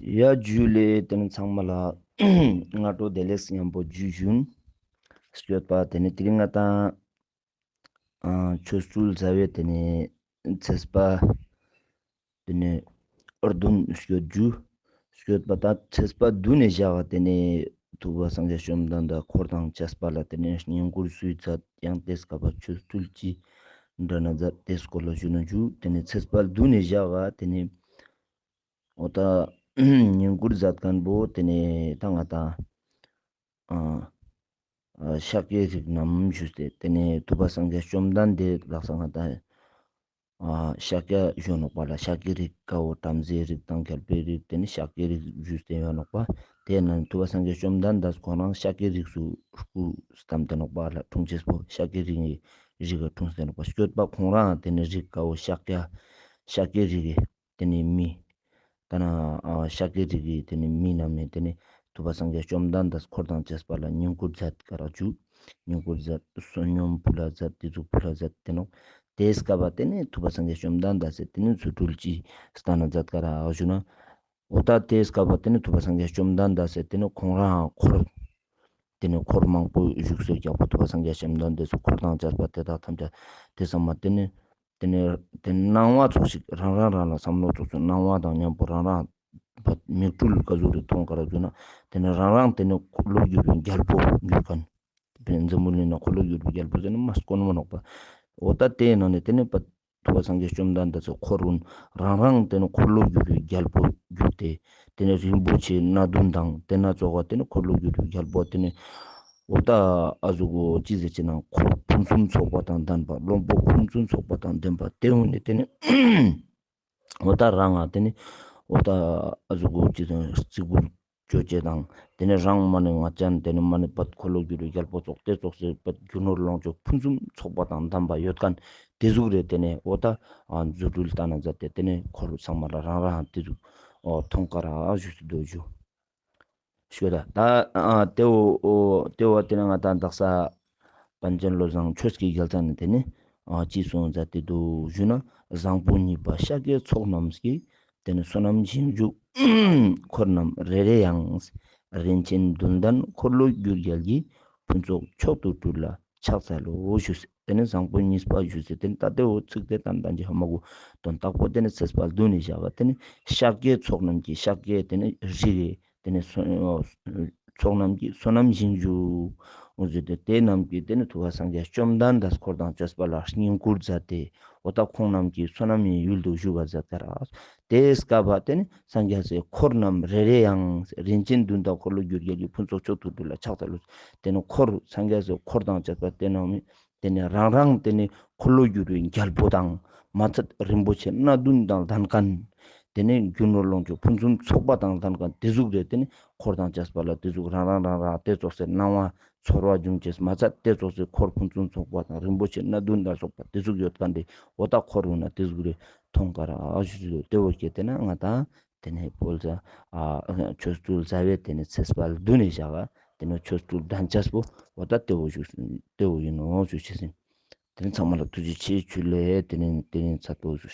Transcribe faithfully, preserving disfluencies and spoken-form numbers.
ཡ་ཇུ་ལེ། ཏེ་ནེ་ཚང་མ་ལ་སྔ་དྲོ་བདེ་ལེགས་ཉམ་པོ་ཇུ་ཞུན། སྐྱོད་པ་ཏེ་ནེ་དེ་རིང་ང་ཏང་ཨ་ཆོ་འཕྲུལ་ཟླ་བའི་ཏེ་ནེ་ཚེས་པ་ཏེ་ནེ་ཨར་བདུན་སྐྱོད་ཇུ། སྐྱོད་པ་ད་ཚེས་པ་བདུན་ནེ་བཞག་ག་ཏེ་ནེ་ཐུབ་པ་སངས་རྒྱས་བཅོམ་ལྡན་འདས་འཁོར་དང་བཅས་པ་ལ་ཏེ་ནེ་བསྙེན་བཀུར་སུས་མཛད། ཡང་ཏེ་སྐབས་པ་ཆོ་འཕྲུལ་ཅི་འདྲ་ན་མཛད། ཏེ་སྐོར་ལ་ཞུ་ན་ཇུ། ཏེ་ནེ་ཚེས་པ་བདུན་ནེ་བཞག་ག་ཏེ་ནེ་འོ་ད་བསྙེན་བཀུར་མཛད་མཁན་པོ་ཏེ་ནེ་ད་ང་ཏང་ཨ་ཨ་ཤཱཀྱའི་རིགས་རྣམས་ཞུས་ཏེ་ཏེ་ནེ་ཐུབ་པ་སངས་རྒྱས་བཅོམ་ལྡན་འདས་ལ་ལགས་སོ། ང་ཏང་ཨ་ཤཱཀྱ་ཞུ་ནོག་པ་ལ། ཤཱཀྱའི་རིགས་ཀ་བོ་བྲམ་ཟེའི་རིགས་དང་རྒྱལ་པོའི་རིགས་ཏེ་ནེ་ཤཱཀྱའི་རིགས་ཞུས་ཏེ་ཡོད་ནོག་པ། ཏེ་ནེ་ཐུབ་པ་སངས་རྒྱས་བཅོམ་ལྡན་འདས་ཁོང་རང་ཤཱཀྱའི་རིགས་སུ་སྐུ་བལྟམས་ཏེ་ནོག་པ་ལ། འཁྲུངས་ཆས་པོ་ཤཱཀྱའི་རིགས་ཀྱི་རིགས་ཀ་འཁྲུངས་ཏེ་ནོག་པ། སྐྱོད་པ་ཁོང་རང་ཏེ་ནེ་རིགས་ཀ་བོ་ཤཱཀྱ་ཤཱཀྱའི་རིགས་ཀྱི་ཏེ་ནེ་མི་ད་ན་ཨ་ཤཱཀྱའི་རིགས་ཀྱི་ཏེ་ནེ་མི་རྣམས་ནེ་ཏེ་ནེ་ཐུབ་པ་སངས་རྒྱས་བཅོམ་ལྡན་འདས་འཁོར་དང་བཅས་པ་ལ་བསྙེན་བཀུར་མཛད་ཀ་རག་ཇུ། བསྙེན་བཀུར་མཛད། བསོད་སྙོམས་ཕུལ་ལ་མཛད། ཏེ་ཟུག་ཕུལ་ལ་མཛད་དེ་ནོག། ཏེ་སྐབས་པ་ཏེ་ནེ་ཐུབ་པ་སངས་རྒྱས་བཅོམ་ལྡན་འདས་སེ་ཏེ་ནེ་ཆོ་འཕྲུལ་ཅི་སྟན་ན་མཛད་ཀ་རག་ཞུ་ན། འོ་ད་ཏེ་སྐབས་པ་ཏེ་ནེ་ཐུབ་པ་སངས་རྒྱས་བཅོམ་ལྡན་འདས་སེ་ཏེ་ནེ་ཁོང་རང་འཁོར་ཏེ་ནེ་འཁོར་མང་པོ་བཞུགས་སོ་རྒྱལ་པོ་ཐུབ་པ་སངས་རྒྱས་བཅོམ་ལྡན་འདས་སུ་འཁོར་དང་བཅས་པ་དེ་དག་ཐམས་ཅད་ཏེ་ཚང་མ་ཏེ་ནེ་ཏེ་ནེ་ཏེ་ནེ་སྣང་བ་ཙོགས་ཤིག་རང་རང་རང་ལ་བསམ་བློ་ཙོགས་ཤིག་སྣང་བ་དང་མཉམ་པོ་རང་རང་བ་མིག་འཕྲུལ་ཀ་ཟུག་རེ་མཐོང་ཀ་རག་ཞུ་ན། ཏེ་ནེ་རང་རང་ཏེ་ནེ་འཁོར་ལོ་སྒྱུར་བའི་རྒྱལ་པོ་གྱུར་མཁན། འཛམ་བུ་གླིང་ན་འཁོར་ལོ་སྒྱུར་བའི་རྒྱལ་པོ་ཟེར་ན་མ་དཀོན་མོ་ནོག་པ། འོ་ད་ཏེའི་ནང་ནེ་ཏེ་ནེ་པ་ཐུབ་པ་སངས་རྒྱས་བཅོམ་ལྡན་འདས་སུ་འཁོར་རུང་རང་རང་ཏེ་ནེ་འཁོར་ལོ་སྒྱུར་བའི་རྒྱལ་པོ་གྱུར་ཏེ་ཏེ་ནེ་རིན་པོ་ཆེ་སྣ་བདུན་དང་ཏེ་ནེ་ཙོགས་པ་ཏེ་ནེ་འཁོར་ལོ་སྒྱུར་བའི་རྒྱལ་པོ་ཏེ་ནེ་འོ་ད་ཨ་ཟུག་གོ་ཅི་ཟེར་ཅེ་ན་འཁོར་ཕུན་སུམ་ཚོགས་པ་དང་ལྡན་པ་བློན་པོ་ཕུན་སུམ་ཚོགས་པ་དང་ལྡན་པ་ཏེ་འོ་ནེ་ཏེ་ནེ་འོ་ད་རང་ང་ཏེ་ནེ་འོ་ད་ཨ་ཟུག་གོ་ཅི་ཟེར་རྩི་བཀུར་ཅོ་ཅེས་དང་ཏེ་ནེ་རང་མ་ནེ་ང་ཅན་ཏེ་ནེ་མ་ནེ་པད་འཁོར་ལོ་སྒྱུར་བའི་རྒྱལ་པོ་ཙོགས་ཏེ་ཙོགས་སེ་པད་རྒྱུ་ནོར་ལོངས་སྤྱོད་ཕུན་སུམ་ཚོགས་པ་དང་ལྡན་པ་ཡོད་མཁན་ཏེ་ཟུག་རེ་ཏེ་ནེ་འོ་ད་ཨ་རྫུ་འཕྲུལ་སྟན་ན་མཛད་དེ་ཏེ་ནེ་འཁོར་ཚང་མ་ལ་རང་རང་ཏེ་ཟུག་འོ་མཐོང་ཀ་རག་ཞུས་ཏེ་དོ་ཞུ། ཞུ་ད་ད་ཨ་ཏེ་བོ་འོ་ཏེ་བོ་ཏེ་ནེ་ང་ཏང་དག་ས་པཎ་ཆེན་བློ་བཟང་ཆོས་ཀྱི་རྒྱལ་མཚན་ནེ་ཏེ་ནེ་ཨ་ཅི་གསུངས་མཛད་དེ་དོ་ཞུ་ན། བཟང་པོ་གཉིས་པ་ཤཱཀྱའི་ཚོགས་རྣམས་ཀྱིས། ཏེ་ནེ་བསོད་ནམས་ཞིང་བཅུ་འཁོར་རྣམས་རེ་རེ་ཡང་། རིན་ཆེན་བདུན་ལྡན་འཁོར་ལོས་སྒྱུར་རྒྱལ་གྱི། ཕུན་ཚོགས་མཆོག་ཏུ་སྤྲུལ་ལ་ཕྱག་འཚལ་ལོ་ཞུས། ཏེ་ནེ་བཟང་པོ་གཉིས་པ་ཞུས་ཏེ་ཏེ་ནེ་ད་ཏེ་བོ་ཚིག་ཏེ་ཏན་ཏན་གྱི་ཧ་མ་གོ་དོན་དག་པོ་ཏེ་ནེ་ཚེས་པ་བདུན་ནེ་བཞག་ག་ཏེ་ནེ་ཤཱཀྱའི་ཚོགས་རྣམས་ཀྱིས་ཤཱཀྱའི་ཏེ་ནེ་རིགས་ཏེ་ནེ་ཚོགས་རྣམས་ཀྱིས་བསོད་ནམས་ཞིང་བཅུ་འོ་ཟེར་ཏེ་ཏེ་རྣམས་ཀྱིས་ཏེ་ནེ་ཐུབ་པ་སངས་རྒྱས་བཅོམ་ལྡན་འདས་འཁོར་དང་བཅས་པ་ལ་བསྙེན་བཀུར་མཛད་དེ་འོ་ད་ཁོང་རྣམས་ཀྱིས་བསོད་ནམས་ཡུལ་དུ་བཞུགས་པ་མཛད་ཀ་རག། ཏེ་སྐབས་པ་ཏེ་ནེ་སངས་རྒྱས་སི་འཁོར་རྣམས་རེ་རེ་ཡང་། རིན་ཆེན་བདུན་ལྡན་འཁོར་ལོས་སྒྱུར་རྒྱལ་གྱི། ཕུན་ཚོགས་མཆོག་ཏུ་སྤྲུལ་ལ་ཕྱག་འཚལ་ལོ། ཏེ་ནེ་འཁོར་སངས་རྒྱས་སི་འཁོར་དང་བཅས་པ་ཏེ་ནེ་ཏེ་ནེ་རང་རང་ཏེ་ནེ་འཁོར་ལོས་སྒྱུར་བའི་རྒྱལ་པོ་དང་མ་ཚད་རིན་པོ་ཆེ་སྣ་བདུན་དང་ལྡན་མཁན། ཏེ་ནེ་རྒྱུ་ནོར་ལོངས་སྤྱོད་ཕུན་སུམ་ཚོགས་པ་དང་ལྡན་མཁན་ཏེ་ཟུག་རེ་ཏེ་ནེ་འཁོར་དང་བཅས་པ་ལ་ཏེ་ཟུག་རང་རང་རང་རང་ཏེ་ཙོགས་སེ་སྣང་བ་ཚོར་བ་འབྱུང་ཅེས་མ་ཚད་ཏེ་ཙོགས་སེ་འཁོར་ཕུན་སུམ་ཚོགས་པ་དང་རིན་པོ་ཆེ་སྣ་བདུན་ལ་སོགས་པ་ཏེ་ཟུག་ཡོད་མཁན་ཏེ་འོ་ད་འཁོར་རུང་ན་ཏེ་ཟུག་རེ་མཐོང་ཀ་རག་ཞུ་ཞུ་ཏེ་བོ་ཁྱེད་ཏེ་ན་ང་ཏང་ཏེ་ནེ་བོལ་ཟ་ཨ་ཆོ་འཕྲུལ་ཟླ་བའི་ཏེ་ནེ་ཚེས་པ་བདུན་ནེ་བཞག་ག་ཏེ་ནེ་ཆོ་འཕྲུལ་ལྡན་ཆས་པོ་འོ་ད་ཏེ་བོ་ཞུ་ཏེ་བོ་ཡིན་ནོ་ཞུ་ཅེས་ཡིན། ཏེ་ནེ་ཚང་མ་ལ་ཐུགས་རྗེ་ཆེ་ཞུ་ལེ། ཏེ་ནེ་ཏེ་ནེ་ཚ་ཏོ་ཞུ།